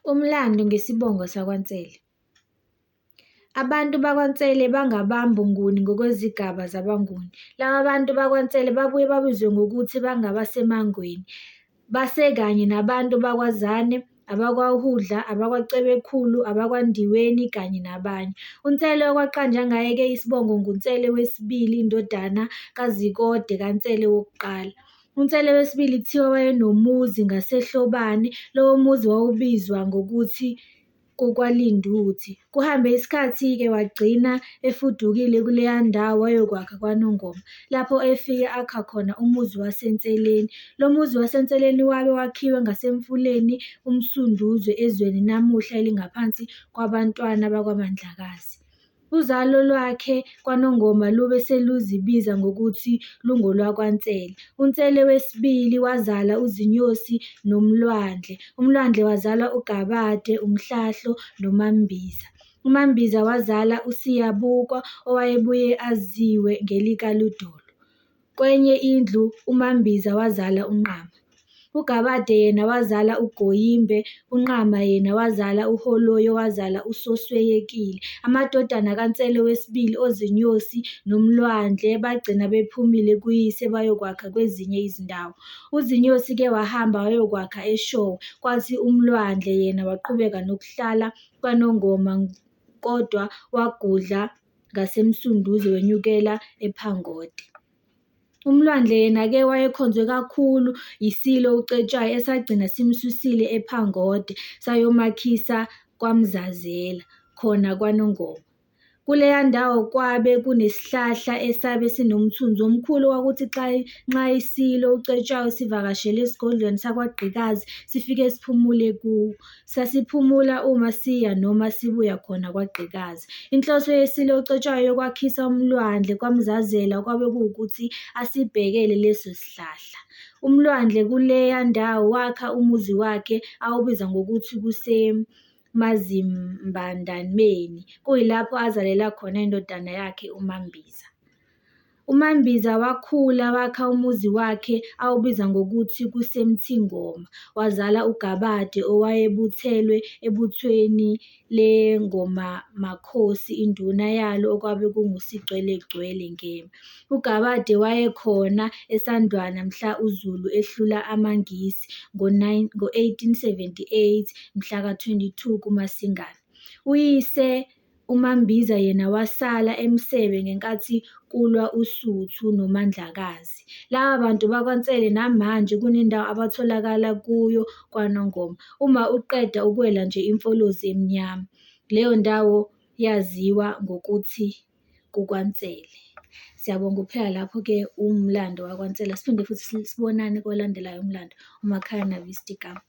Umlando ngesibongo sakwaNsele. Abantu bakwaNsele bangabambo Nguni ngokwezigaba zabaNguni. Laba bantu bakwaNsele babuye babizwe ngokuthi bangabaseMangweni. Basekanye nabantu bakwaZane, abakwaHudla, abakwaCebekhulu, abakwaNdiweni kanye nabanye. UNsele okwaqanjwa ngaye-ke isibongo nguNsele wesibili indodana kaZikode kaNsele wokuqala. UNsele wesibili kuthiwa wayenomuzi ngaseHlobane, lowo muzi wawubizwa ngokuthi kukwaLinduthi. Kuhambe isikhathi-ke wagcina efudukile kuleya ndawo wayokwakha kwaNongoma, lapho efike akha khona umuzi waseNseleni. Lo muzi waseNseleni wabe wakhiwe ngasemfuleni uMsunduzi ezweni namuhla elingaphansi kwabaNtwana bakwaMandlakazi. Uzalo lwakhe kwaNongoma lube seluzibiza ngokuthi lungolwakwaNsele. UNsele wesibili wazala uZinyosi noMlwandle, uMlwandle wazala uGabade, uMhlahlo noMambiza. UMambiza wazala uSiyabukwa owayebuye aziwe ngelikaLudolo. Kwenye indlu uMambiza wazala uNqama. UGabade yena wazala uGoyimbe, uNqama yena wazala uHholoyi owazala uSosweyekile. Amadodana kaNsele wesibili oZinyosi noMlwandle bagcina bephumile kuyise bayokwakha kwezinye izindawo. UZinyosi-ke wahamba wayokwakha eShowe, kwathi uMlwandle yena waqhubeka nokuhlala kwaNongoma kodwa wagudla ngaseMsunduzi wenyukela ePhangode. UMlwandle yena-ke wayekhonzwe kakhulu yiSilo uCetshwayo esagcina simsusile ePhangode sayomakhisa kwaMzazela, khona kwaNongoma. Kuleya ndawo kwabe kunesihlahla esabe sinomthunzi omkhulu okwakuthi nxa iSilo uCetshwayo sivakashele esigodlweni sakwaGqikazi sifike siphumule kuwo. Sasiphumula uma siya noma sibuya khona kwaGqikazi. Inhloso yeSilo uCetshwayo yokwakhisa uMlwandle kwaMzazela kwabe kuwukuthi asibhekele leso sihlahla. UMlwandle kuleya ndawo wakha umuzi wakhe awubiza ngokuthi kuseMazimbandameni, kuyilapho azalela khona indodana yakhe uMambiza. UMambiza wakhula wakha umuzi wakhe awubiza ngokuthi kuseMthingoma, wazala uGabade owayebuthelwe ebuthweni leNgomamakhosi induna yalo okwabe kunguSigcwelegcwele Ngema. UGabade wayekhona eSandlwana mhla uZulu ehlula amaNgisi ngo-1878 mhlaka 22 kuMasingana. Uyise uMambiza yena wasala eMsebe ngenkathi kulwa uSuthu noMandlakazi. Laba bantu bakwaNsele namanje kunendawo abatholakala kuyo kwaNongoma, uma uqeda ukuwela nje iMfolozi emnyama. Leyo ndawo yaziwa ngokuthi kukwaNsele. Siyabonga ukuphela lapho-ke umlando wakwaNsele. Siphinde futhi sibonane kolandelayo umlando. Umakhaya Navisti igama.